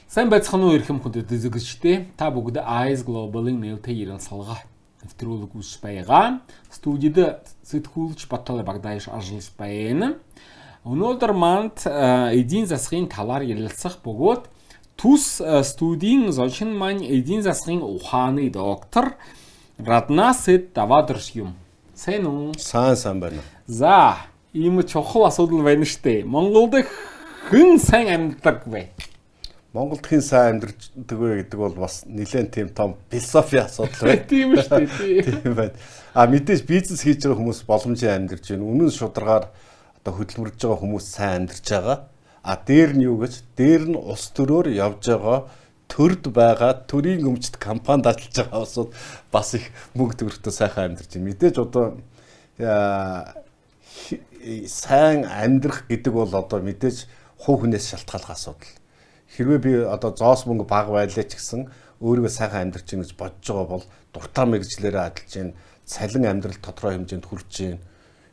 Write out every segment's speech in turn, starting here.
Сайн байцгаана уу, эрхэм хүндэт үзэгчдээ. Та бүгд Eyes Global-ын нээлттэй ярилцлага нэвтрүүлэг үзэж байгаа. Студид сэтгүүлч Батал Багдайш ажиллаж байна. Өнөөдөр манд эдийн засгийн талаар ярилцах бөгөөд Түс студийн зочин маань эдийн засгийн ухааны доктор Раднасэд Давадарш юм. Сайн уу? Сайн сайн байна. За, ийм чухал асуудал байна штэ. Монголд хэн сайн амьдардаг вэ? Монголд хэн сайн амьдардаг вэ гэдэг бол бас нэлээд тийм том философи асуудал байна. Тийм шүү дээ. Тийм байна. А мэдээж бизнес хийж байгаа хүмүүс боломжийн амьдарч байна. Үнэн шударгаар одоо хөдөлмөрлөж байгаа хүмүүс сайн амьдарч байгаа. А дээр нь юу гэж, дээр нь улс төрөөр явж байгаа, төрд байгаа, төрийн өмчт компанид ажиллаж байгаа улсууд бас их мөнгө төгрөгтэй сайхан амьдарч байна. Мэдээж одоо сайн амьдрах гэдэг бол одоо мэдээж хувь хүнээс шалтгааллах асуудал. Хэрвээ би одоо зоос мөнгө бага байлаа ч гэсэн өөрийгөө сайхан амьдарч байна гэж бодож байгаа бол, дуртай мэргэжлээрээ ажиллаж байна, цалин амьдрал тодорхой хэмжээнд хүрч байна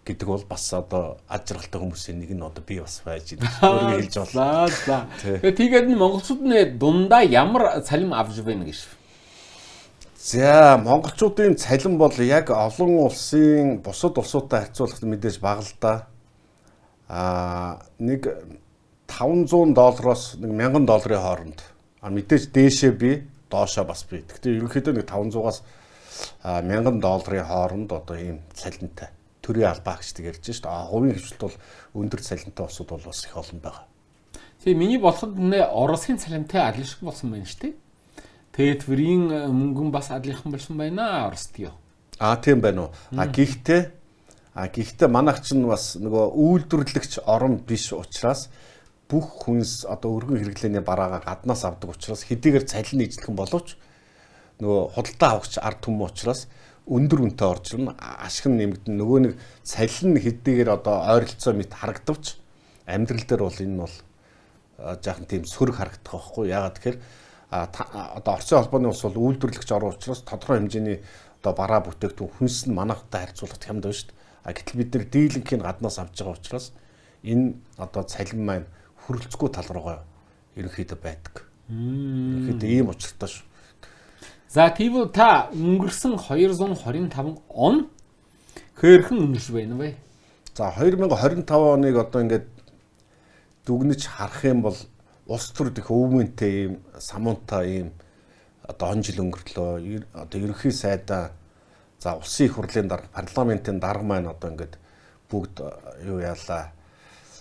гэдэг бол бас одоо аж аргалтай хүмүүсийн нэг нь одоо би бас байж байна. Өөрийгөө хэлж болно. За. Тэгээд нь монголчууд нэ дундаа ямар цалин авч байна гэж? За, монголчуудын цалин бол яг олон улсын бусад улсуудтай харьцуулахад мэдээж бага л да. Аа, нэг 500 доллароос нэг 1000 долларын хооронд. А мэдээж дээшээ би, доошоо бас би. Гэхдээ ерөнхийдөө нэг 500-аас 1000 долларын хооронд одоо ийм цалинтай төрийн албаа гэж ярьж шүү дээ. А хувийн хвшлэлт бол өндөр цалинтай улсууд бол бас их олон байгаа. Тэгээ миний бодоход нэ Оросын цалинтай адил шиг болсон байна шүү дээ. Тэгээд твэрийн мөнгөн бас адилхан болсон байна Орост юу. А тийм байна уу. А гэхдээ манайх ч бас нөгөө үйлдвэрлэгч орн биш учраас бүх хүнс одоо өргөн хэрэглээний бараагаа гаднаас авдаг учраас хэдийгээр цалин нийжлэхэн боловч нөгөө худалдаа авахч ард түмэн учраас өндөр үнэтэй орж ирнэ, ашиг нь нэмэгдэн. Нөгөө нэг цалин хэдийгээр одоо ойролцоо мэт харагдавч амьдрал дээр бол энэ бол жаахан тийм сөрөг харагдах байхгүй. Яагаад тэгэхээр одоо Оросын холбооны улс бол үйлдвэрлэгч орн учраас тодорхой хэмжээний одоо бараа бүтээгдэхүүн хүнс нь манайхтай харьцуулахад хямд байна шүү дээ. А гэтэл бид нар дийлэнхийг гаднаас авч байгаа учраас энэ одоо цалин маань хөрөлцөхгүй тал руугаа ерөнхийдөө байдаг. Ерөнхийдөө ийм учиртай шүү. За, тэгвэл та өнгөрсөн 225 он хөөрхөн өнгөрч байна вэ? За, 2025 оныг одоо ингээд дүгнэж харах юм бол улс төрд их өвмөнтэй ийм самуунтай ийм одоо он жил өнгөрлөө. Одоо ерөнхий сайдаа, за, улсын их хурлын дарга, парламентын дарга маань одоо ингээд бүгд юу яалаа,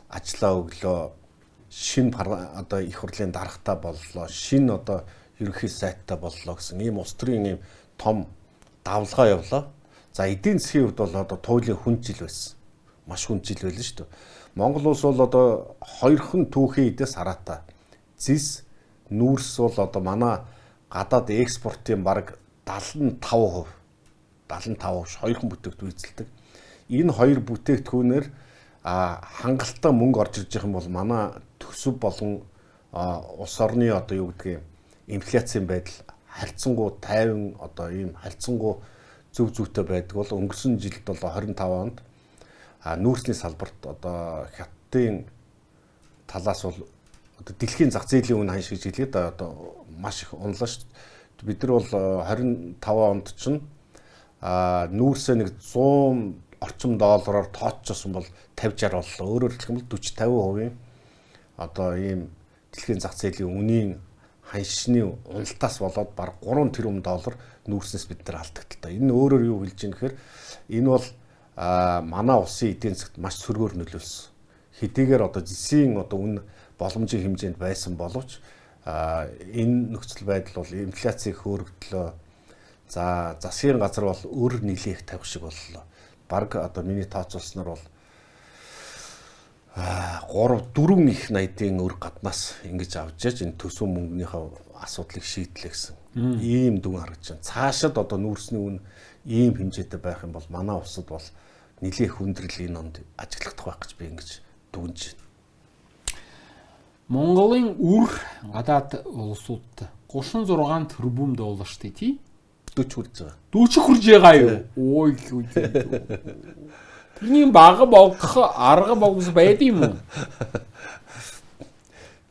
ажиллаа өглөө, шинэ одоо их хурлын даргатай боллоо, шинэ одоо ерөнхий сайттай боллоо гэсэн ийм улс төрийн ийм том давлгаа явлаа. За, эдийн засгийн хувьд бол одоо туйлын хүн жил байсан. Маш хүн жил байлаа шүү дээ. Монгол улс бол одоо хоёрхан түүхийн эдээс хараатай. Зис нүүрс бол одоо манай гадаад экспортын бараг 75%, 75% хоёрхан бүтээгдэхүүн эзэлдэг. Энэ хоёр бүтээгдэхүүнээр хангалттай мөнгө орж ирж байгаа юм бол манай төсөв болон улс орны одоо юу гэдгийг инфляцийн байдал харьцангуй 50 одоо ийм харьцангуй зөв зүйтэй байдаг бол өнгөрсөн жилд бол 25 онд нүүрсний салбарт одоо хятадын талаас бол одоо дэлхийн зах зээлийн үн ханш гэж хэлээд одоо маш их унлаа шүү дээ. Бид нар бол 25 онд чинь нүүрсээ нэг 100 орчим доллараар тооцсон бол 50 60 боллоо. Өөрөөр хэлэх юм бол 40 50% одоо ийм дэлхийн зах зээлийн үнийн ханшны уналтаас болоод бараг 3 тэрбум доллар нүүрснээс бид нар алдагдлаа. Энэ өөрөөр юу хэлж ийм гэхээр энэ бол манай улсын эдийн засгт маш сөргөөр нөлөөлсөн. Хэдийгээр одоо зэсийн одоо үн боломжийн хэмжээнд байсан боловч энэ нөхцөл байдал бол инфляцийг хөөргөдлөө. За, засгийн газар бол өр нилээх тавих шиг боллоо. Бараг одоо миний тооцоолсноор бол 3 4 их найдын өр гаднаас ингэж авч яж энэ төсөв мөнгөнийхөө асуудлыг шийдлээ гэсэн ийм дүн харагдаж байна. Цаашид одоо нүүрсний үн ийм хэмжээтэй байх юм бол манай улсад бол нэлээх хүндрэл энэ онд ажиглагдах байх гэж би ингэж дүгнэж байна. Монголын үр гадаад улсууд 36 тэрбум доллар шүү дээ, тий? 40 хүрж байгаа. 40 хүрж байгаа юу? Ой ой. Тэрний бага богох арга богс байд юм уу?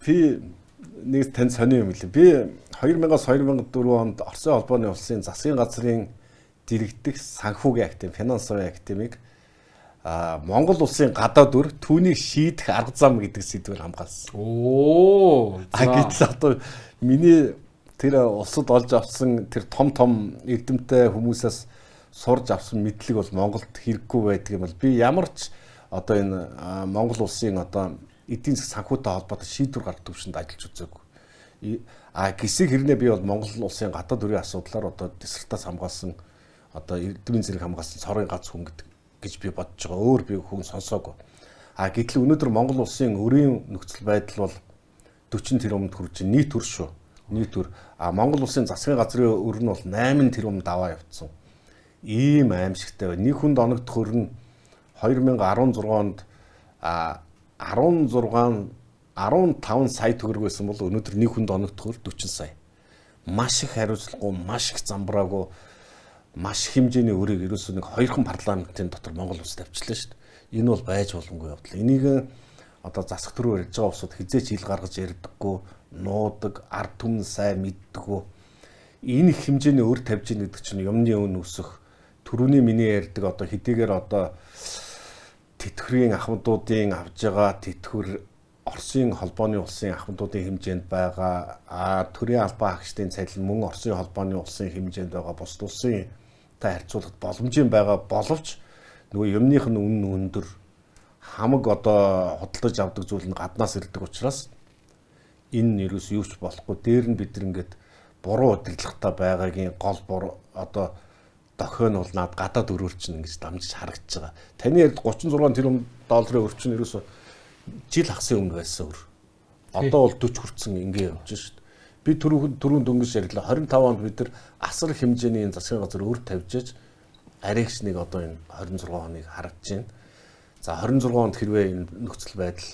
Би нэг тань сони юм лээ. Би 2000-аас 2004 онд Оросын холбооны улсын засгийн газрын дэрэгдэх санхүүгийн академи, финансовын академиг Монгол улсын гадаад өр түүнийг шийдэх арга зам гэдэг сэдвээр хамгаалсан. Оо. Гэтэл одоо миний тэр улсад олж авсан тэр том том эрдэмтэй хүмүүсээс сурж авсан мэдлэг бол Монголд хэрэггүй байдаг юм бол би ямар ч одоо энэ Монгол улсын одоо эдийн засаг санхүүтэй холбоотой шийдвэр гаргах төвшөнд ажиллаж үзээгүй. Гисэг хэрнээ би бол Монгол улсын гадаад өрийн асуудлаар одоо диссертац хамгаалсан одоо эрдмийн зэрэг хамгаалсан цорын гац хүн гэдэг гэж би бодож байгаа. Өөр би хүн сонсоогүй. Гэтэл өнөөдөр Монгол улсын өрийн нөхцөл байдал бол 40 тэрбумд хүрч нийт төр шүү. Нийт төр. Монгол улсын засгийн газрын өр нь бол 8 тэрбум даваа явцсан. Ийм аимшигтай байна. Нэг хүнд оногдох өр нь 2016 онд 16 15 сая төгрөг байсан бол өнөөдөр нэг хүнд оногдох өр 40 сая. Маш их хариуцлагагүй, маш их замбраагүй, маш хэмжээний өрийг ерөөсөө нэг хоёрхан парламентын дотор Монгол улс тавьчлаа шүү дээ. Энэ бол байж боломгүй явдал. Энийг одоо засаг төрөөр ярьж байгаа улсууд хизээч хил гаргаж ярьдаггүй, нуудаг, ард түмэн сайн мэддэггүй. Энэ их хэмжээний өр тавьж ийн гэдэг чинь юмны өн өсөх, төрөүний миний ярьдаг одоо хэдийгээр одоо тэтгэврийн ахмадуудын авж байгаа тэтгэвэр Оросын холбооны улсын ахмадуудын хэмжээнд байгаа, төрийн албан хаагчдын цалин мөн Оросын холбооны улсын хэмжээнд байгаа бусд улсын та харьцуулахад боломжийн байгаа боловч нөгөө юмных нь үнэ өндөр, хамаг одоо худалдаж авдаг зүйл нь гаднаас ирдэг учраас энэ ерөөс юу ч болохгүй. Дээр нь бид ингээд буруу удирдлагатай байгаагийн гол бур одоо дохио нь бол над гадаад өрөөр чинь ингэж дамжиж харагдаж байгаа. Таны ярьд 36 тэрбум долларын өр чинь ерөөсөө жил хагасын өмнө байсан өр. Одоо бол 40 хүрсэн ингэ явж шít. Би түрүүн дөнгөж ярьлаа. 25 онд бид нар асар хэмжээний энэ засгийн газар өр тавьжээж аригч нэг одоо энэ 26 оныг харагдаж байна. За 26 онд хэрвээ энэ нөхцөл байдал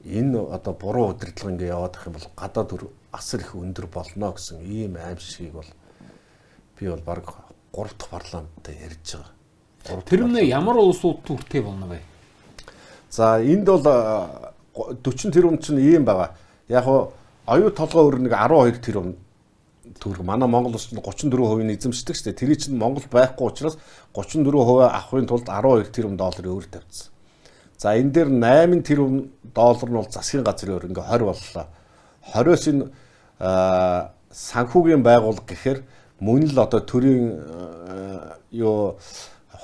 энэ одоо буруу удирдлага ингэ яваад ах юм бол гадаад өр асар их өндөр болно гэсэн ийм аимшигыг бол би бол баг 3 дахь парламенттай ярьж байгаа. Тэр нь ямар улсууд төртэй болно вэ? За энд бол 40 тэрбум чинь ийм байгаа. Яг нь оюу толгой өр нэг 12 тэрбум төгрөг. Манай Монгол улс нь 34% нь эзэмшдэг шүү дээ. Тэр чинь Монгол байхгүй учраас 34% авахын тулд 12 тэрбум долларын өр тавьчихсан. За энэ дээр 8 тэрбум доллар нь бол засгийн газрын өр ингээ 20 боллоо. 20-оос энэ санхүүгийн байгууллага гэхээр мөн л одоо төрийн юу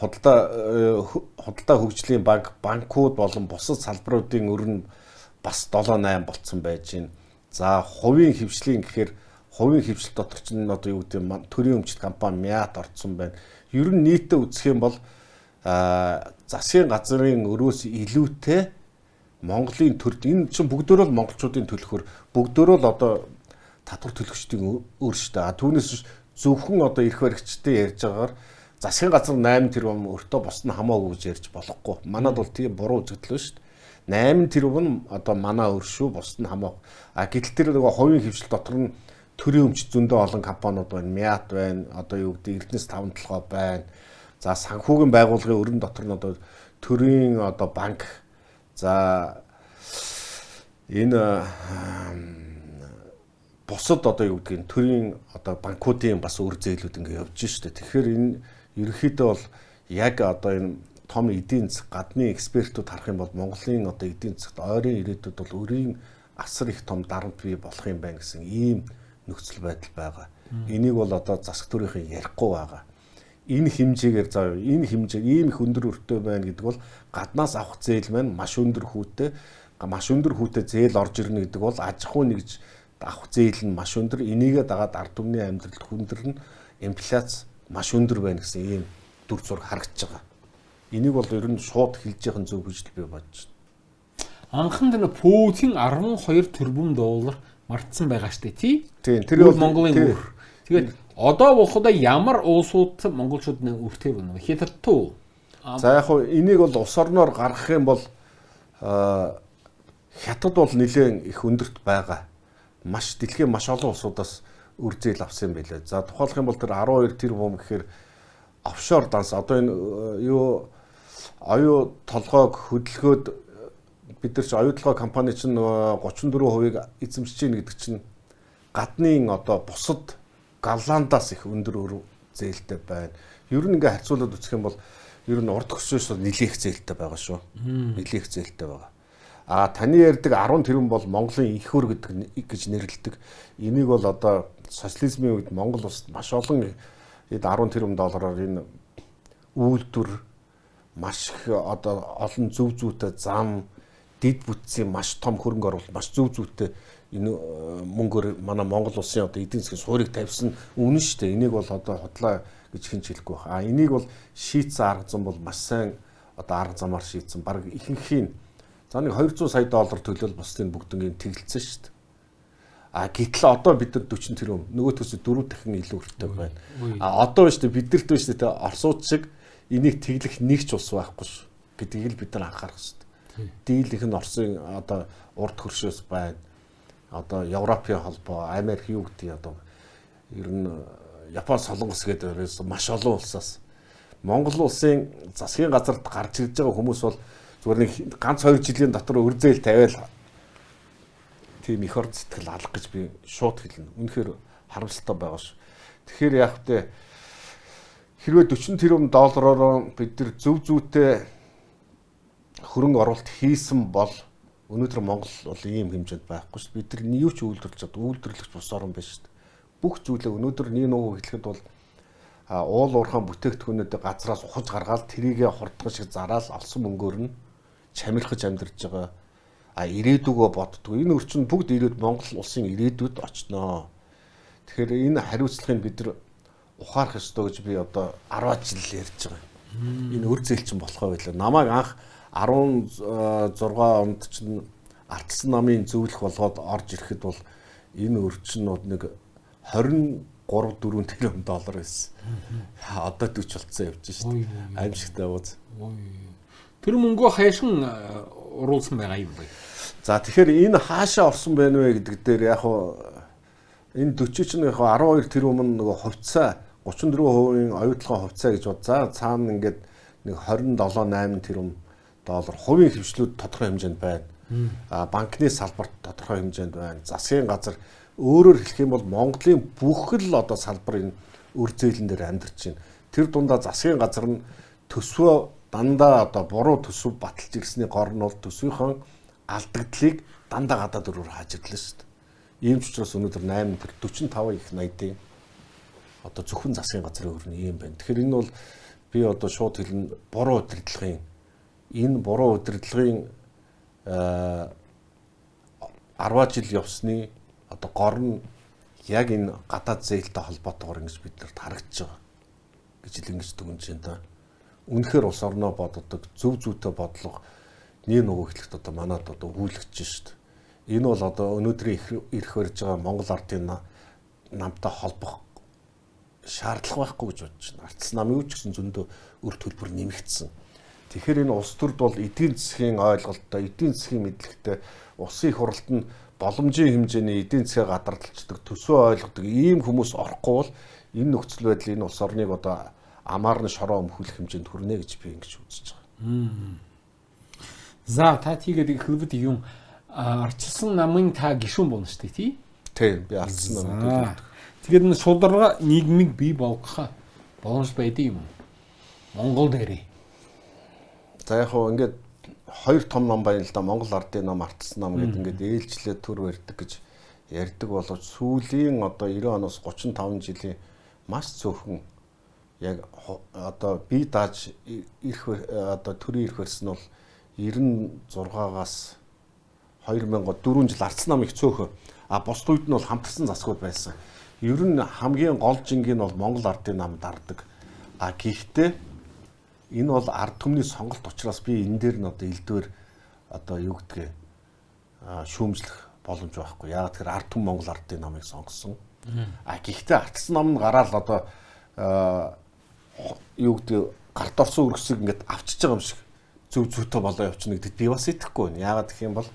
худалдаа хөгжлийн банк, банкуд болон бусад салбаруудын өр нь бас 7-8 болцсон байж байна. За хувийн хвшлийн гэхээр хувийн хвшил дотор чинь одоо юу гэдэг нь төрийн өмчт компани МИАТ орцсон байна. Ер нь нийтдээ үзэх юм бол засгийн газрын өрөөс илүүтэй Монголын төрд энэ чинь бүгдөө л монголчуудын төлөхөр бүгдөө л одоо татвар төлөгчдийн өр шүү дээ. Түүнээс зөвхөн одоо эрх баригчдын ярьж байгаагаар засгийн газар 8 тэрбум өртөө бус нь хамаагүй гэж ярьж болохгүй. Манад бол тийм буруу үзэгдэл шүү дээ. 8 тэрбум нь одоо манай өр шүү, бус нь хамаагүй. Гэтэл тэр нөгөө хувийн хвшил дотор нь төрийн өмч зөндөө олон компаниуд байна. МИАТ байна, одоо юу гэдэг Эрдэнэс таван толгой байна. За санхүүгийн байгууллагын өрн дотор нь одоо төрийн одоо банк, за энэ бусад одоо юу гэдгийг төрийн одоо банкуудын бас өр зээлүүд ингээ явж штэ. Тэгэхээр энэ ерөнхийдөө бол яг одоо энэ том эдийн засаг гадны экспертүүд харах юм бол Монголын одоо эдийн засагт ойрын ирээдүйд бол өрийн асар их том дарамт бий болох юм байна гэсэн ийм нөхцөл байдал байгаа. Энийг бол одоо засаг төрийнхэн ярихгүй байгаа. Энэ хэмжээгээр заа энэ хэмжээ ийм их өндөр өртөө байна гэдэг бол гаднаас авах зээл маань маш өндөр хүүтэй, маш өндөр хүүтэй зээл орж ирнэ гэдэг бол аж ахуй нэгж авах зээл нь маш өндөр. Энийгээ дагаад ард түмний амьдралд хүндэрнэ, инфляц маш өндөр байна гэсэн ийм дүр зураг харагдаж байгаа. Энийг бол ер нь шууд хэлж яхан зөв гэж би бодож байна. Анхан тэр Путин 12 тэрбум доллар мартсан байгаа штэ тий? Тийм, тэр бол Монголын өр. Тэгээд одоо болоход ямар улсууд монголчууд нэг өртэй байна вэ? Хятад уу? За яг хуу энийг бол улс орноор гаргах юм бол Хятад бол нэлээд их өндөрт байгаа. Маш дэлхийн маш олон улсуудаас үр зээл авсан юм байлээ. За тухайлах юм бол тэр 12 тэрбум гэхээр офшор данс одоо энэ юу оюу толгойг хөдөлгөөд бид нар чи оюутлогоо компани чинь 34%-ийг эзэмшиж гин гэдэг чинь гаднын одоо бусад Голландаас их өндөр өр зээлтэй байна. Ер нь ингээ харьцуулаад үзэх юм бол ер нь урд хөшөөс нэлээх зээлтэй байгаа шүү. Нэлээх зээлтэй байгаа. А таны ярьдаг 10 тэрбум бол Монголын их хөр гэдэг гэж нэрлэдэг. Энийг бол одоо социализмын үед Монгол улсад маш олон эд 10 тэрбум доллараар энэ үйлдвэр маш их одоо олон зөв зүйтэй зам дэд бүтцийн маш том хөрөнгө оруулалт маш зөв зүйтэй энэ мөнгөөр манай Монгол улсын одоо эдийн засгийн суурийг тавьсан үнэн шүү дээ. Энийг бол одоо худлаа гэж хэн ч хэлэхгүй байх. А энийг бол шийдсэн арга зам бол маш сайн одоо арга замаар шийдсэн. Бараг ихэнхийн за нэг 200 сая доллар төлөөл бусдын бүгднийг тэгэлцсэн шүү дээ. А гэтэл одоо бид нар 40 тэрбум нөгөөтөөс 4 дахин илүү өртөө байна. А одоо биш үү бидэрт биш үү те Оросууд шиг энийг тэглэх нэг ч улс байхгүй шүү гэдгийг л бид нар анхаарах хэрэгтэй. Дийлэх нь Оросын одоо урд хөршөөс байна. Одоо Европын холбоо, Америк юу гэдгийг одоо ер нь Япон, Солонгос гэдэг ерөөс маш олон улсаас Монгол улсын засгийн газарт гарч ирж байгаа хүмүүс бол зүгээр нэг ганц 2 жилийн дотор өр зээл тавиал тийм их орон сэтгэл алга гэж би шууд хэлнэ. Үнэхээр харамсалтай байгаа шүү. Тэгэхээр яг тэ хэрвээ 40 тэрбум доллараар бид нар зөв зүйтэй хөрөнгө оруулалт хийсэн бол өнөөдөр Монгол бол ийм хэмжээнд байхгүй шүү. Бид нар юу ч үйлдвэрлэж чад үйлдвэрлэгч бус орн биш шүү. Бүх зүйлээ өнөөдөр нэг нууг хэлэхэд бол уул уурхайн бүтээгдэхүүнүүдийг газраас ухаж гаргаад тэрийгэ хурдхан шиг зараал олсон мөнгөөр нь чамирхаж амьдарч байгаа. А ирээдүгөө боддгоо. Энэ өрчин бүгд ирээд Монгол улсын ирээдүйд очноо. Тэгэхээр энэ хариуцлагыг бид нар ухаарах ёстой гэж би одоо 10 жил ярьж байгаа юм. Энэ өр зээл чинь болох байлаа. Намайг анх 16 онд чинь ардсан намын зөвлөх болгоод орж ирэхэд бол энэ өрчин нэг 23 4 тэрбум доллар байсан. Одоо 40 болцсон явж шít. Аимшигтай ууз. Тэр мөнгөө хайшин уруулсан байгаа юм бэ? За тэгэхээр энэ хаашаа орсон байна вэ гэдэг дээр яг хуу энэ 40 чинь яг 12 тэрбум нь нөгөө хувьцаа 34% оюутлогын хувьцаа гэж бод. За цаана ингээд нэг 27 8 тэрбум доллар хувийн хвшлүүд тодорхой хэмжээнд байна. А банкны салбарт тодорхой хэмжээнд байна. Засгийн газар өөрөөр хэлэх юм бол Монголын бүх л одоо салбар энэ өр зээлэн дээр амьдарч байна. Тэр дундаа засгийн газар нь төсвөө дандаа одоо буруу төсөв баталж ирсний гор нь бол төсвийнхөө алдагдлыг дандаа гадаад өрөөр хааж ирлээ шүү дээ. Ийм ч учраас өнөөдөр 8 тэр 45 их 80-ийн одоо зөвхөн засгийн газрын өрн ийм байна. Тэгэхээр энэ бол би одоо шууд хэлнэ буруу удирдлагын энэ буруу удирдлагын 10 жил явсны одоо гор нь яг энэ гадаад зээлтэй холбоотойгоор ингэж биднэрт харагдаж байгаа гэж л ингэж дүгнэж байна да. Үнэхээр улс орноо боддог, зөв зүйтэй бодлого нэг нөгөө хэлэхэд одоо манад одоо өгүүлэгч шүү дээ. Энэ бол одоо өнөөдрийн эрх барьж байгаа Монгол ардын намтай холбох шаардлага байхгүй гэж бодож байна. Ардсан нам юу ч гэсэн зөндөө өр төлбөр нэмэгдсэн. Тэгэхээр энэ улс төрд бол эдийн засгийн ойлголттой, эдийн засгийн мэдлэгтэй, улсын их хурлд нь боломжийн хэмжээний эдийн засгаа гадарлцдаг, төсөө ойлгодог ийм хүмүүс орохгүй бол энэ нөхцөл байдал энэ улс орныг одоо амаар нь шороо өмхүүлэх хэмжээнд хүрнэ гэж би ингэж үзэж байгаа. За та тийгээд эхлэвд юм арчилсан намын та гишүүн болно шүү дээ тий? Тийм би арчилсан намын төлөвлөдөг. Тэгээд энэ шударга нийгмийг бий болгох боломж байдیں юм уу? Монгол дээрээ. За яг хөө ингээд хоёр том нам байна л да. Монгол ардын нам, ардсан нам гэдэг ингээд ээлжлээ төр барьдаг гэж ярьдаг боловч сүүлийн одоо 90 оноос 35 жилийн маш цөөхөн яг одоо би дааж ирэх одоо төрийн ирэх барьсан нь бол 96-аас 2004 жил ардсан нам их цөөхөн. А бусд үед нь бол хамтарсан засгууд байсан. Ер нь хамгийн гол жингийн нь бол Монгол ардын нам дардаг. А гэхдээ энэ бол ард түмний сонголт учраас би энэ дээр нь одоо элдвэр одоо юу гэдгээ шүүмжлэх боломж байхгүй. Яг тэгэхээр ард түмэн Монгол ардын намыг сонгосон. А гэхдээ ардсан нам нь гараал одоо юу гэдэг гарт орсон өргөсөг ингээд авчиж байгаа юм шиг зөв зүйтэй болоо явчихна гэдэгт би бас итгэхгүй байна. Яагаад гэх юм бол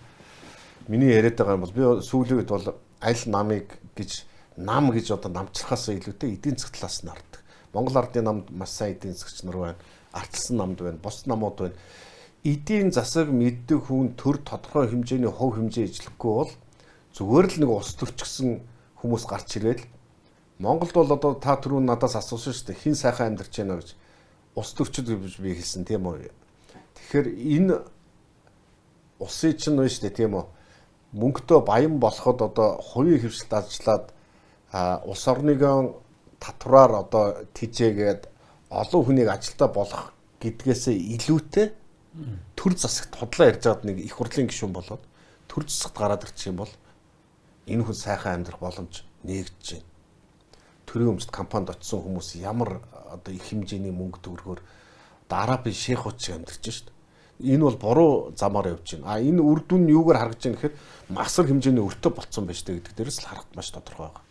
миний яриад байгаа юм бол би сүүлийн үед бол аль намыг гэж нам гэж одоо намчлахаас илүүтэй эдийн засаг талаас нь хардаг. Монгол ардын намд маш сайн эдийн засагч нар байна. Ардчилсан намд байна, бус намууд байна. Эдийн засаг мэддэг хүн төр тодорхой хэмжээний хувь хэмжээ ажиллахгүй бол зүгээр л нэг улс төрчгсөн хүмүүс гарч ирээл Монголд бол одоо та түрүүн надаас асуусан шүү дээ. Хэн сайхан амьдарч байна гэж. Улс төрчид гэж би хэлсэн тийм үү? Тэгэхээр энэ улсын чинь байна шүү дээ тийм үү? Мөнгөтэй баян болоход одоо хувийн хвшилт ажиллаад улс орныгоо татвараар одоо тижээгээд олон хүнийг ажилтаа болох гэдгээсээ илүүтэй төр засагт худлаа ярьж байгаад нэг их хурлын гишүүн болоод төр засагт гараад ирчих юм бол энэ хүн сайхан амьдрах боломж нээгдэж байна. Төрийн өмчт компанид очисон хүмүүс ямар одоо их хэмжээний мөнгө төгрөгөөр одоо Арабын шейхүүд шиг амьдарч шít. Энэ бол буруу замаар явж байна. А энэ үр дүн нь юугаар харагдаж байна гэхээр масар хэмжээний өртөө болцсон байж тээ гэдэг дээрээс л харахад маш тодорхой байгаа.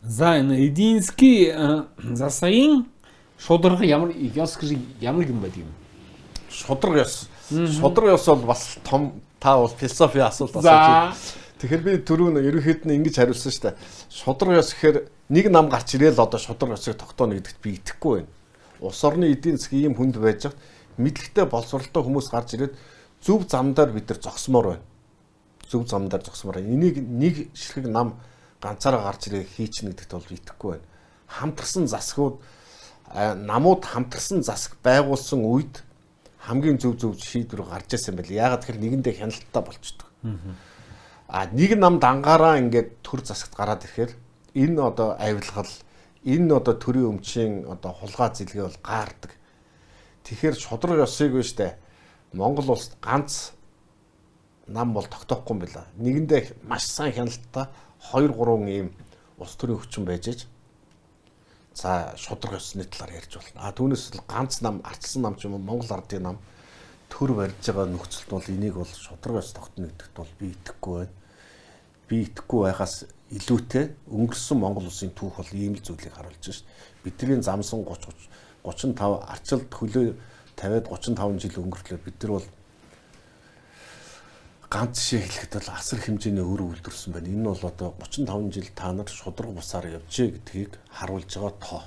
За, энэ эдийн засгийн засгийн шударга ямар ёс гэж ямар юм байдаг юм? Шударга ёс. Шударга ёс бол бас том та бол философи асуулт асууж байна. Тэгэхээр би түрүүн ерөнхийд нь ингэж хариулсан шүү дээ. Шударга ёс гэхээр нэг нам гарч ирээл одоо шударга ёсыг тогтооно гэдэгт би итгэхгүй байна. Улс орны эдийн засгийн ийм хүнд байж хат мэдлэгтэй боловсролтой хүмүүс гарч ирээд зөв замдаар бид нар зогсмоор байна. Зөв замдаар зогсмоор байна. Энийг нэг ширхэг нам ганцаараа гарч ирээ хийчихнэ гэдэгт бол итгэхгүй байна. Хамтарсан засгууд намууд хамтарсан засаг байгуулсан үед хамгийн зөв зөв шийдвэр гарч ирсэн байл. Яагаад тэгэхээр нэгэндээ хяналттай болчдөг. А нэг нам дангаараа ингээд төр засагт гараад ирэхээр энэ одоо авилгал, энэ одоо төрийн өмчийн одоо хулгай зэлгээ бол гаардаг. Тэгэхээр шудраг ёсыг вэ штэ. Монгол улсад ганц нам бол тогтоохгүй юм байна. Нэгэндээ маш сайн хяналттай 2 3 ийм улс төрийн хүчин байж аж за шудраг ёсны талаар ярьж болно. А түүнээс л ганц нам, ардчилсан нам ч юм уу Монгол ардын нам төр барьж байгаа нөхцөлд бол энийг бол шудраг ёс тогтно гэдэгт бол би итгэхгүй байна. Би итгэхгүй байхаас илүүтэй өнгөрсөн Монгол улсын түүх бол ийм л зүйлийг харуулж байна шүү дээ. Бидний замсан 30 35 арчилд хөлөө тавиад 35 жил өнгөрлөө. Бид нар бол ганц жишээ хэлэхэд бол асар хэмжээний өр үйлдвэрсэн байна. Энэ нь бол одоо 35 жил та нар шудраг бусаар явжээ гэдгийг харуулж байгаа тоо.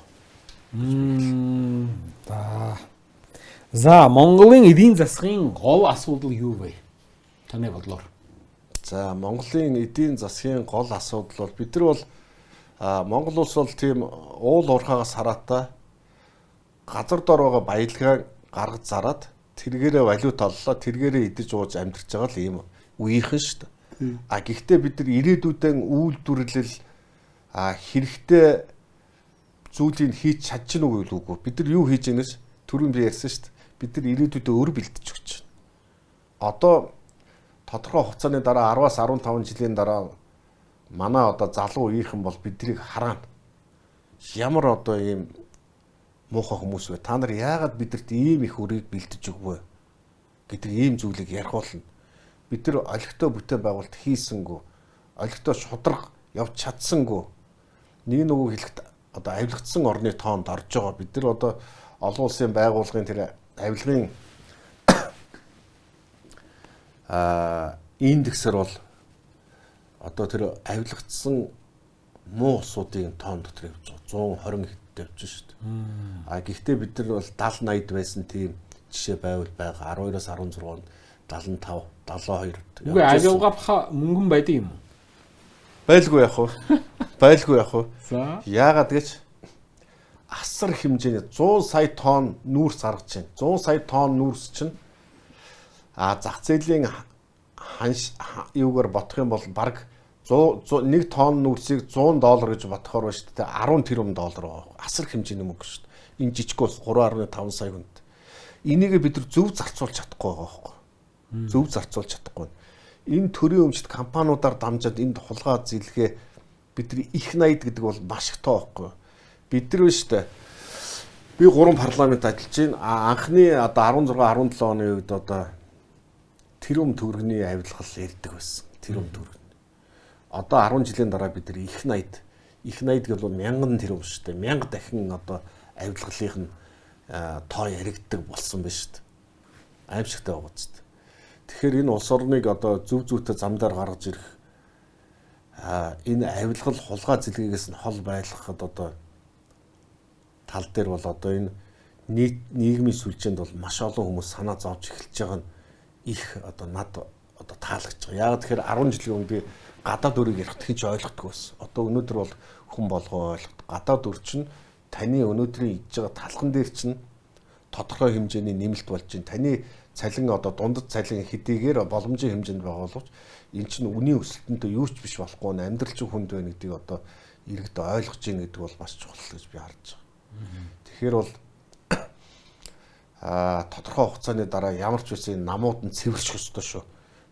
За, Монголын эдийн засгийн гол асуудал юу вэ? Таны бодлоор. За, Монголын эдийн засгийн гол асуудал бол бид нар бол Монгол улс бол тийм уул уурхаагаас хараатай газар дор байгаа баялгаа гаргаж зараад тэргээрээ валют оллоо, тэргээрээ идэж ууж амьдарч байгаа л ийм үеийнхэн шүү дээ. А гэхдээ бид нар ирээдүйдээ үйлдвэрлэл хэрэгтэй зүйлийг хийж чадчих нь үгүй л үгүй. Бид нар юу хийж ийнэс түрүүн би ярьсан шүү дээ. Бид нар ирээдүйдээ өр бэлтэж өгч байна. Одоо тодорхой хугацааны дараа 10-аас 15 жилийн дараа манай одоо залуу үеийнхэн бол биднийг хараана. Ямар одоо ийм муухай хүмүүс вэ? Та нар яагаад бидэрт ийм их өрийг бэлтэж өгвөө гэдэг ийм зүйлийг ярих болно. Бид нар олигтой бүтээн байгуулалт хийсэнгүү, олигтой шударга явж чадсангүй. Нэг нөгөө хэлэхэд одоо авилгацсан орны тоонд орж байгаа. Бид нар одоо олон улсын байгууллагын тэр авилгын индексээр бол одоо тэр авилгацсан муу улсуудын тоон дотор явж байгаа. 120 хэдтэй явж шүү дээ. А гэхдээ бид нар бол 70 80-д байсан тийм жишээ байвал байгаа. 12-оос 16 онд 75, 72-д. Үгүй авилгах мөнгөн байдаг юм уу? Байлгүй яах вэ? Байлгүй яах вэ? За. Яагаад гэж асар хэмжээний 100 сая тонн нүүрс гаргаж байна. 100 сая тонн нүүрс чинь зах зээлийн ханш юугаар бодох юм бол бараг 1 тонн нүүрсийг $100 гэж бодохоор байна шүү дээ. 10 тэрбум доллар байгаа. Асар хэмжээний мөнгө шүү дээ. Энэ жижиг улс 3.5 сая хүнд. Энийг бид нар зөв зарцуулж чадахгүй байгаа байхгүй. Зөв зарцуулж чадахгүй. Энэ төрийн өмчт компаниудаар дамжаад энд хулгай зэлгээ бид нар их 80 гэдэг бол маш их тоо байхгүй. Бид нар биш үү? Би 3 парламент ажиллаж байна. Анхны одоо 16 17 оны үед одоо тэрбум төгрөгийн авилгал ярьдаг байсан. Тэрбум төгрөг. Одоо 10 жилийн дараа бид нар их 80 их 80 гэл бол 1000 тэрбум шүү дээ. 1000 дахин одоо авилгалынх нь тоо яригддаг болсон байна шүү дээ. Аимшигтай байгаа ч. Тэгэхээр энэ улс орныг одоо зөв зүйтэй замдаар гаргаж ирэх энэ авилгал хулгай зэлгээгээс нь хол байлгахад одоо тал дээр бол одоо энэ нийт нийгмийн сүлжээнд бол маш олон хүмүүс санаа зовж эхэлж байгаа нь их одоо над одоо таалагдж байгаа. Яг тэгэхээр 10 жилийн өмнө би гадаад өрийг ярих гэж ойлгохгүй байсан. Одоо өнөөдөр бол хүн болгоо ойлгох. Гадаад өр чинь таны өнөөдрийн идж байгаа талхан дээр чинь тодорхой хэмжээний нэмэлт болж байна. Таны цалин одоо дундад цалин хэдийгээр боломжийн хэмжээнд байгаа боловч эн чинь үнийн өсөлтөндөө юу ч биш болохгүй нь амьдрал чинь хүнд байна гэдгийг одоо иргэд ойлгож байна гэдэг бол маш чухал гэж би харж байгаа. Тэгэхээр бол тодорхой хугацааны дараа ямар ч байсан намууд нь цэвэрлэх ёстой шүү.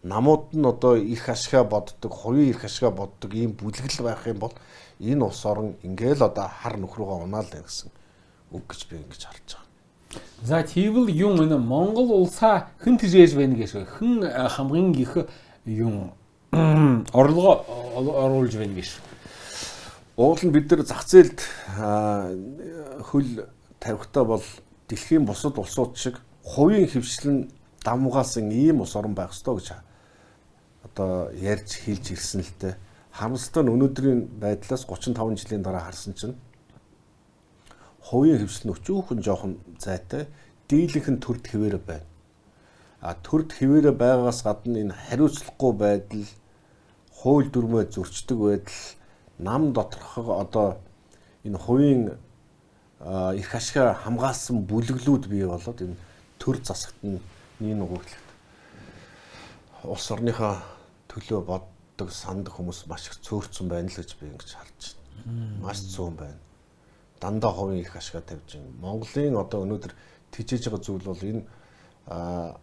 Намууд нь одоо их ашгаа боддог, хувийн их ашгаа боддог ийм бүлэглэл байх юм бол энэ улс орон ингээл одоо хар нөх рүүгээ унаал байна гэсэн үг гэж би ингэж харж байгаа. За тийвэл юм энэ Монгол улсаа хэн тижээж байна гэж хэн хамгийн их юм орлого оруулж байна гэж. Уул нь бид нар зах зээлд хөл тавихтаа бол дэлхийн бусад улсууд шиг хувийн хвшил нь давмгаасан ийм улс орон байх ёстой гэж одоо ярьж хэлж ирсэн л дээ. Харамсалтай нь өнөөдрийн байдлаас 35 жилийн дараа харсан чинь хувийн хвшил нь өчүүхэн жоохон зайтай, дийлэнх нь төрд хэвээрээ байна. А төрд хэвээрээ байгаагаас гадна энэ хариуцлагагүй байдал, хууль дүрмээ зөрчдөг байдал, нам доторх одоо энэ хувийн эрх ашгаа хамгаалсан бүлэглүүд бий болоод энэ төр засагт нь нэг нүгүүлэлт улс орныхоо төлөө боддог, сандаг хүмүүс маш их цөөрцөн байна л гэж би ингэж харж байна. Маш цөөн байна. Дандаа хувийн эрх ашгаа тавьж байна. Монголын одоо өнөөдөр тижээж байгаа зүйл бол энэ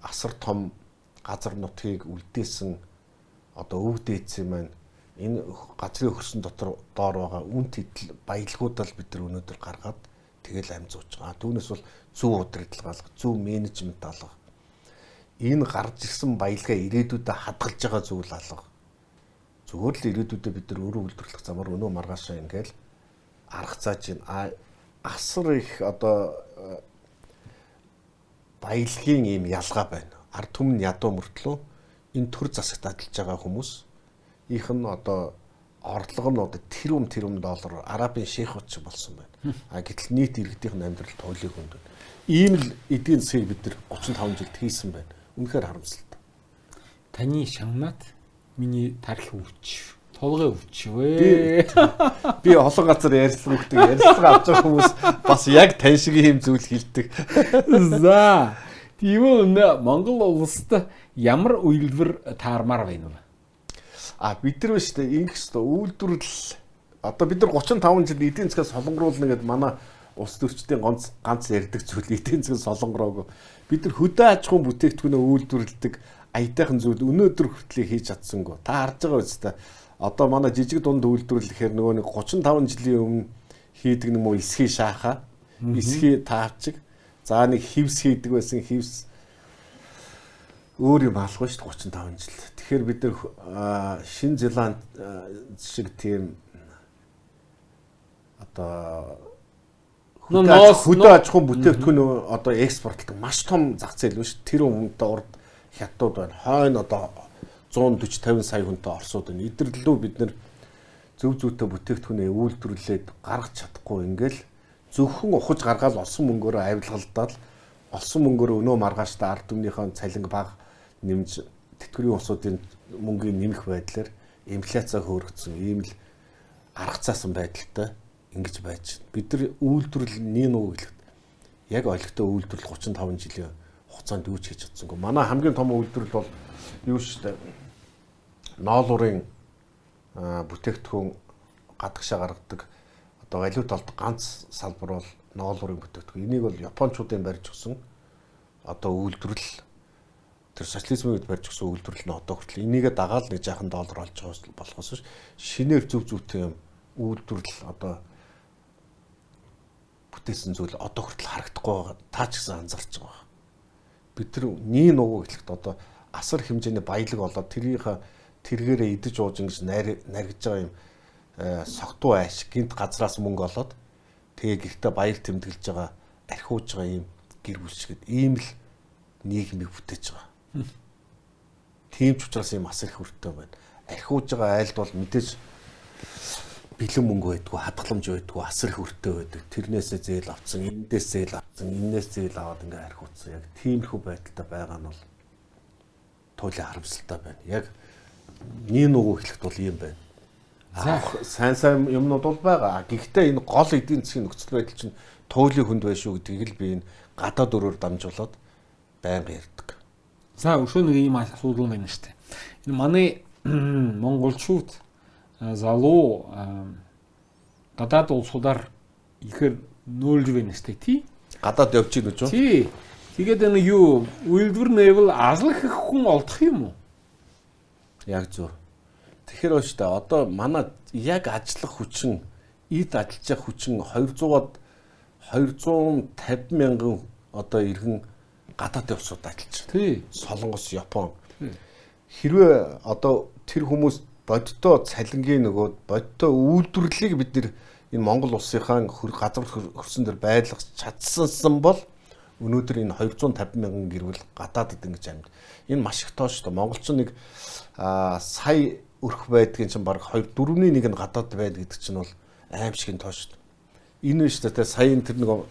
асар том газар нутгийг үлдээсэн одоо өвд дээдсийн маань энэ газрын хөрсөн дотор доор байгаа үн тэдэл баялгуудаа л бид нар өнөөдөр гаргаад тэгэл амь зууж байгаа. Түүнээс бол зөв удирдлага алга, зөв менежмент алга. Энэ гарч ирсэн баялгаа ирээдүйдээ хадгалж байгаа зүйл алга. Зүгээр л ирээдүйдээ бид нар өөрөө үйлдвэрлэх замаар өнөө маргаашаа ингээл арга зааж байна. Асар их одоо баялагын ийм ялгаа байна. Ард түмэн ядуу мөртлөө энэ төр засагт адилж байгаа хүмүүс их нь одоо орлого нь одоо тэрбум доллар Арабын шейхүүд шиг болсон байна. А гэтэл нийт иргэдийн амьдрал туйлыг хүнд байна. Ийм л эдийн засгийг бид нар 35 жилд хийсэн байна. Үнэхээр харамсалтай. Таны шагнаад миний тархи өвч, толгой өвчвэ. Би олон газар ярилцлага өгдөг. Ярилцлага авч байгаа хүмүүс бас яг тань шиг ийм зүйл хэлдэг. За. Тиймээ Монгол улсад ямар үйлдвэр таармаар байна вэ? А бид нар шүү дээ ингэх ёстой үйлдвэрлэл одоо бид нар 35 жил эдийн засгаа солонгоруулна гэдээ манай улс төрчдийн ганц ярьдаг зүйл эдийн засаг солонгороогүй. Бид нар хөдөө аж ахуйн бүтээгдэхүүнээ үйлдвэрлэдэг аятайхан зүйл өнөөдөр хүртэл хийж чадсангүй. Та харж байгаа үстэй. Одоо манай жижиг дунд үйлдвэрлэхээр нөгөө нэг 35 жилийн өмнө хийдэг нэг мó эсхий шааха, эсхий таавчиг, за нэг хивс хийдэг байсан хивс өөр юм алгүй шүү дээ 35 жил. Тэгэхээр бид нар Шинэ Зеланд шиг тийм одоо хөдөө аж ахуйн бүтээгдэхүүн одоо экспортлдог маш том зах зээл биш. Тэр өмнөдөө урд хятадууд байна. Хойно одоо 140 50 сая хүнтэй Оросууд байна. Эдэрлүү бид нар зөв зүйтэй бүтээгдэхүүнээ үйлдвэрлээд гаргаж чадахгүй ингээл зөвхөн ухаж гаргаал олсон мөнгөөрөө авилгалдаад олсон мөнгөөрөө өнөө маргааштай ард түмнийхээ цалинг бага нэмж тэтгэврийн улсуудын мөнгийг нэмэх байдлаар инфляцаа хөөргөцсөн ийм л арга цаасан байдалтай ингэж байж байна. Бид нар үйлдвэрлэл нэг нүг хэлэхэд яг олигтой үйлдвэрлэл 35 жилийн хугацаанд юу ч хийж чадсангүй. Манай хамгийн том үйлдвэрлэл бол юу шүү дээ. Ноолуурын бүтээгдэхүүн гадагшаа гаргадаг одоо валют олдог ганц салбар бол ноолуурын бүтээгдэхүүн. Энийг бол японочдын барьж өгсөн одоо үйлдвэрлэл тэр социализмын үед барьж өгсөн үйлдвэрлэл нь одоо хүртэл энийгээ дагаал нэг жаахан доллар олж байгаа болохоос шинээр зөв зүйтэй юм үйлдвэрлэл одоо бүтээсэн зүйл одоо хүртэл харагдахгүй байгаа. Та ч гэсэн анзаарч байгаа. Бид тэр нэг нугуу хэлэхэд одоо асар хэмжээний баялаг болоод тэрийнхээ тэргээрээ идэж ууж ингэж наргиж байгаа юм согтуу айш гинт газраас мөнгө олоод тэгээ гэртээ баяр тэмдэглэж байгаа архиуж байгаа юм гэр бүл шигэд ийм л нийгмийг бүтээж байгаа. Тийм ч учраас ийм асар их өртөө байна. Архиуж байгаа айлд бол мэдээж бэлэн мөнгө байдгүй, хадгаламж байдгүй, асар их өртөө байдаг. Тэрнээсээ зээл авцсан, эндээс зээл авцсан. зарцсан, энээс зээл аваад ингээ архиуцсан. Яг тиймэрхүү байдалтай байгаа нь бол туйлын харамсалтай байна. Яг нэг нүгүү хэлэхэд бол ийм байна. За сайн сайн юмнууд бол байгаа. Гэхдээ энэ гол эдийн засгийн нөхцөл байдал чинь туйлын хүнд байна шүү гэдгийг л би энэ гадаад өрөөр дамжуулаад байнга ярьдаг. За өшөө нэг ийм асуудал байна шүү дээ. Энэ манай монголчууд залуу гадаад улсуудаар ихээр нөөлж байна шүү дээ, тий? Гадаад явж гин үү? Тий. Тэгээд энэ юу үйлдвэр нэвэл ажлах их хүн олдох юм уу? Яг зөв. Тэгэхээр шүү дээ. Одоо манай яг ажиллах хүчин, эд ажиллаж байгаа хүчин 250 мянган одоо иргэн гадаад улсууд ажиллаж байна. Тий. Солонгос, Япон. Хэрвээ одоо тэр хүмүүс бодиттой цалингийн нөгөө бодиттой үйлдвэрлэлийг бид нэр энэ Монгол улсынхаа газар хөрсөн дээр байлгах чадсансан бол өнөөдөр энэ 250 мянган гэрвэл гадаадд ингэж амьд. Энэ маш их тоо шүү дээ. Монголчин нэг сая өрх байдгийн чинь баг 2/4 нэг нь гадаад байна гэдэг чинь бол аимшигын тоо шүү дээ. Энэ нь шүү дээ. Сая энэ тэр нэг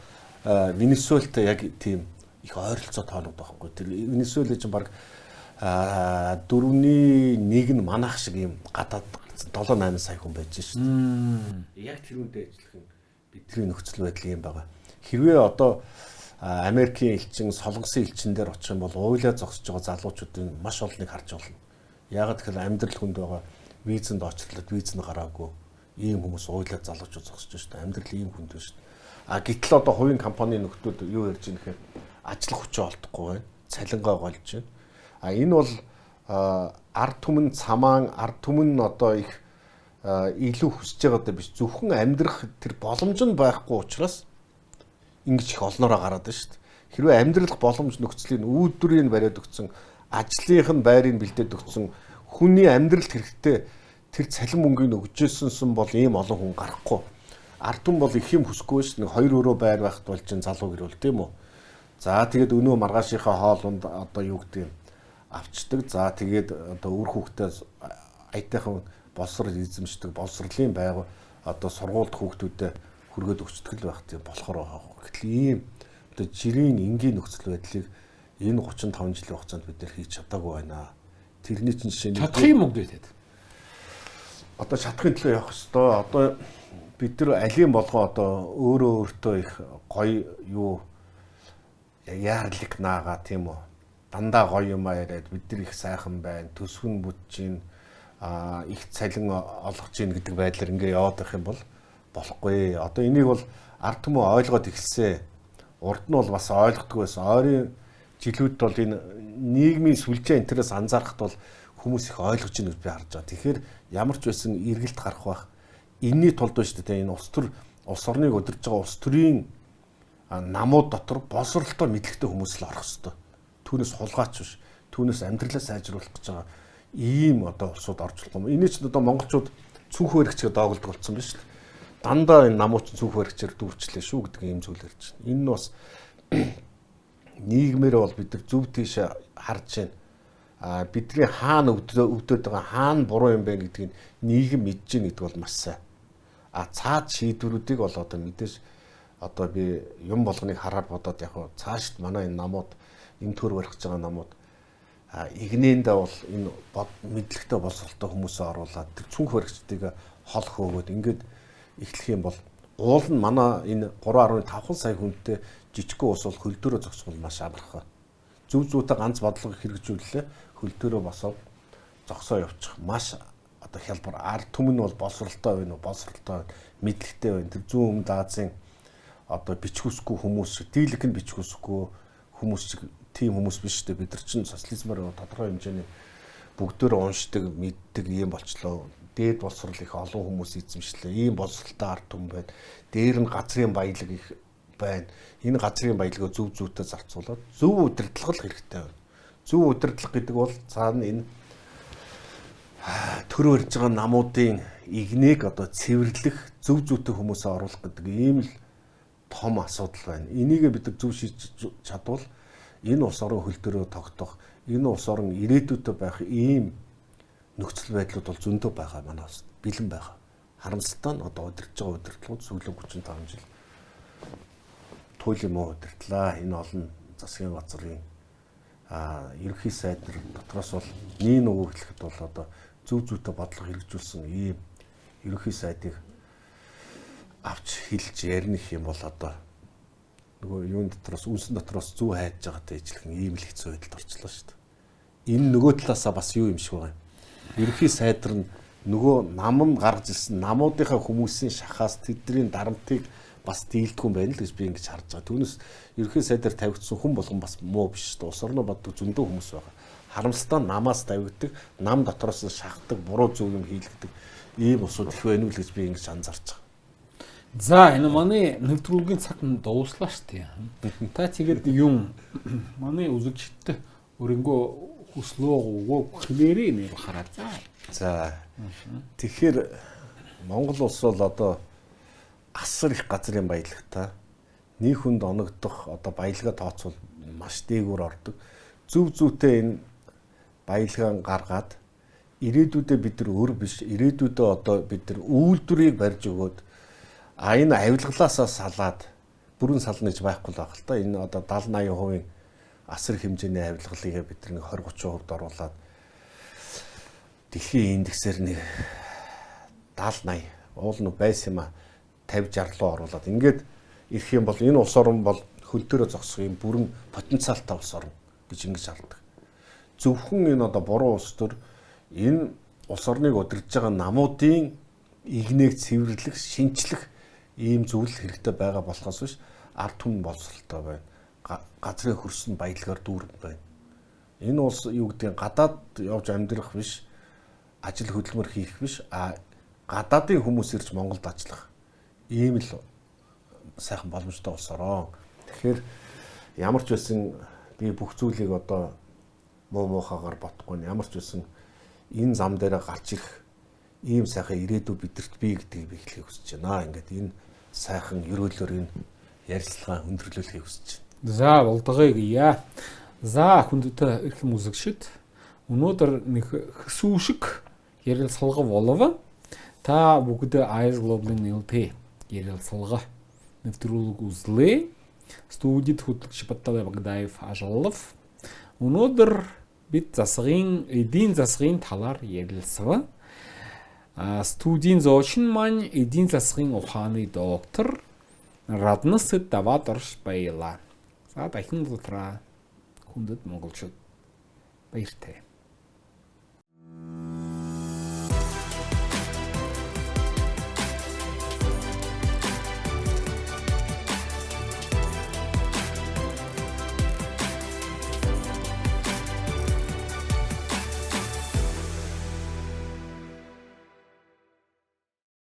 Венесуэлтэй яг тийм их ойролцоо тоонууд байхгүй. Тэр Венесуэлэ чинь баг 4-ний 1 нь манайх шиг юм гадаад 7 8 сая хүн байж шүү дээ. Яг тэр үндэ ажиллах юм бидний нөхцөл байдал юм байгаа. Хэрвээ одоо Америкийн элчин, Солонгосын элчин дээр очих юм бол уйлаа зогсож байгаа залуучуудын маш олныг харж болно. Яагаад гэхээр амьдрал хүнд байгаа, визэнд очрлоод виз нь гараагүй ийм хүмүүс уйлаа залуучууд зогсож шүү дээ. Амьдрал ийм хүнд байна шүү дээ. А гэтэл одоо хувийн компани нөхдүүд юу ярьж байгаа нэхэр ажиллах хүчээ олдохгүй байна. Цалингаа голж байна. А энэ бол ард түмэн цамаан, ард түмэн одоо их илүү хүсэж байгаатай биш. Зөвхөн амьдрах тэр боломж нь байхгүй учраас ингэж их олноороо гараад байна шүү дээ. Хэрвээ амьдрах боломж нөхцөлийн үүдврийг бариад өгсөн, ажлынх нь байрыг бэлдээд өгсөн, хүний амьдралд хэрэгтэй тэр цалин мөнгийг өгчээсэнсэн бол ийм олон хүн гарахгүй. Ард түмэн бол их юм хүсэхгүй шүү дээ. Нэг 2 өрөө байр байхад бол чинь залуу гэрүүл тийм үү? За тэгээд өнөө маргаашийнхаа хоолунд одоо юу гэдэг юм авчдаг. За тэгээд одоо үр хүүхдээ аятайхан боловсрол эзэмшдэг, боловсролын байг одоо сургуульд хүүхдүүдэд хүргээд өгчдөг л байх тийм болохоор байгаа. Гэтэл ийм одоо жирийн энгийн нөхцөл байдлыг энэ 35 жилийн хугацаанд бид нэр хийж чадаагүй байна. Тэрний чинь жишээ нь чадах юм уу гэдэг. Одоо чадахын төлөө явах ёстой. Одоо бид нар алийн болгоо одоо өөрөө өөртөө их гоё юу яарлик наага тийм үү. Дандаа гоё юм яриад бид нар их сайхан байна. Төсвөн бүтэж их цалин олгож гин гэдэг байдлаар ингээ яваад байх юм бол болохгүй. Одоо энийг бол ард түмэн ойлгоод эхэлсэн. Урд нь бол бас ойлгохгүй байсан. Ойрын жилүүд бол энэ нийгмийн сүлжээ интерес анзаарахад бол хүмүүс их ойлгож байна гэж би харж байгаа. Тэгэхээр ямар ч байсан эргэлт гарах байх. Энийний тулд байна шүү дээ. Энэ улс төр улс орныг удирдах байгаа улс төрийн намууд дотор боловсролтой мэдлэгтэй хүмүүс л орох ёстой. Түүнээс хулгайч биш. Түүнээс амьдралаа сайжруулах гэж байгаа ийм одоо улсууд орж болох юм. Эний чинь одоо монголчууд цүнх баригчгээ доголдог болсон биш үү? Дандаа энэ намууд чинь цүнх баригчаар дүүрчлээ шүү гэдэг ийм зүйл ярьж байна. Энэ нь бас нийгмээр бол бид нар зөв тийшээ харж байна. А бидний хаана өвдөд байгаа, хаана буруу юм байна гэдгийг нийгэм мэдж байна гэдэг бол маш сайн. А цаад шийдвэрүүдийг бол одоо мэдээж одоо би юм болгоныг хараад бодоод яг цаашд манай энэ намууд энэ төр барих гэж байгаа намууд игнэндээ бол энэ мэдлэгтэй боловсролтой хүмүүсээ оруулаад тэр цүнх баригчдыг хол хөөгөөд ингээд эхлэх юм бол уул нь манай энэ 3.5 сая хүнтэй жижигхэн ус бол хөл дөрөө зогсох бол маш амархан. Зөв зүйтэй ганц бодлого хэрэгжүүллээ. Хөл дөрөө босоод зогсоо явчих. Маш одоо хялбар. Ард түмэн нь бол боловсролтой байна уу? Боловсролтой байна. Мэдлэгтэй байна. Тэр зүүн өмнөд Азийн одоо бичгүүсгүй хүмүүс шиг, дийлэнх нь бичгүүсгүй хүмүүс шиг тийм хүмүүс биш үү? Бид нар чинь социализмаар тодорхой хэмжээний бүгдөө уншдаг, мэддэг ийм болчлоо. Дээд боловсрол их олон хүмүүс эзэмшлээ. Ийм боловсролтой ард түмэн байна. Дээр нь газрын баялаг их байна. Энэ газрын баялагаа зөв зүйтэй зарцуулаад зөв удирдлага л хэрэгтэй байна. Зөв удирдлага гэдэг бол цаана энэ төрөө ирж байгаа намуудын игнийг одоо цэвэрлэх, зөв зүйтэй хүмүүсээ оруулах гэдэг ийм л том асуудал байна. Энийг бид нар зөв шийдэж чадвал энэ улс орон хөл дөрөө тогтох, энэ улс орон ирээдүйдээ байх ийм нөхцөл байдлууд бол зөндөө байгаа манай улсад бэлэн байгаа. Харамсалтай нь одоо удирдах байгаа удирдлагууд сүүлийн 35 жил туйлын муу удирдлаа. Энэ олон засгийн газрын ерөнхий сайд нар дотроос бол нэг нөгөө хэлэхэд бол одоо зөв зүйтэй бодлого хэрэгжүүлсэн ийм ерөнхий сайдыг авч хэлж ярих юм бол одоо нөгөө юун дотроос үнсэн дотроос зүү хайж байгаатай ижилхэн ийм л хэцүү байдалд орчлоо шүү дээ. Энэ нөгөө талаасаа бас юу юм шиг байгаа юм. Ерөнхий сайд нар нөгөө нам нь гаргаж ирсэн намуудынхаа хүмүүсийн шахаас тэдний дарамтыг бас дийлдэггүй юм байна л гэж би ингэж харж байгаа. Түүнээс ерөнхий сайдаар тавигдсан хүн болгон бас муу биш шүү дээ. Улс орноо боддог зөндөө хүмүүс байгаа. Харамсалтай намаас тавигддаг, нам дотроос нь шахдаг, буруу зөв юм хийлгдэг ийм усууд их байна уу л гэж би ингэж анзаарч байгаа. За, энэ манай нэвтрүүлгийн цаг нь дууслаа шүү дээ. Та тэгээд юм манай үзэгчдэд өрөнгөө хүслөө өгөө хэлээрээ нэр хараа. За. За. Тэгэхээр Монгол улс бол одоо асар их газрын баялагтай нэг хүнд оногдох одоо баялгаа тооцвол маш дээгүүр ордог. Зөв зүйтэй энэ баялгаа гаргаад ирээдүйдээ бид нар өр биш, ирээдүйдээ одоо бид нар үйлдвэрийг барьж өгөөд энэ авилгалаасаа салаад бүрэн сална гэж байхгүй л байх л та. Энэ одоо 70 80% асар хэмжээний авилгалыг бид нар 20 30% оруулаад дэлхийн индексээр нэг 70 80 уул нь байсан юм а 50 60 руу оруулаад ингээд ирэх юм бол энэ улс орн бол хөл дээрээ зогсох юм бүрэн потенциалтай улс орн гэж ингэж хардаг. Зөвхөн энэ одоо буруу улс төр энэ улс орныг удирдах байгаа намуудын игнээг цэвэрлэх, шинчлэх ийм зүйл хэрэгтэй байгаа болохоос биш ард түмэн боловсролтой байна. Газрын хөрс нь баялагаар дүүрэн байна. Энэ улс юу гэдгийг гадаад явж амьдрах биш, ажил хөдөлмөр хийх биш, гадаадын хүмүүс ирж Монголд ажиллах ийм л сайхан боломжтой улс орон. Тэгэхээр ямар ч байсан би бүх зүйлийг одоо муу муухагаар бодохгүй, ямар ч байсан энэ зам дээр гарч ирэх ийм сайхан ирээдүй бидэрт бий гэдгийг би хэлхийг хүсэж байна. Ингээд энэ сайхан ерөөлөөр энэ ярилцлага өндөрлүүлэхийг хүсэж байна. За, болдгоё гийа. За, хүндэт эрхэм үзэгчид, өнөөдөр нэг хэсүү шиг ярилцлага болов. Та бүгд Eyes Global-ын нээлттэй ярилцлага нэвтрүүлэг үзлээ. Студид хөтлөгч Батталай Багдаев ажиллав. Өнөөдөр бид засгийн эдийн засгийн талаар ярилцсан. Студийн зочин маань эдийн засгийн ухааны доктор Раднас Даваадорш байлаа. За, дахин дутраа хүндэт монголчууд, баяртай.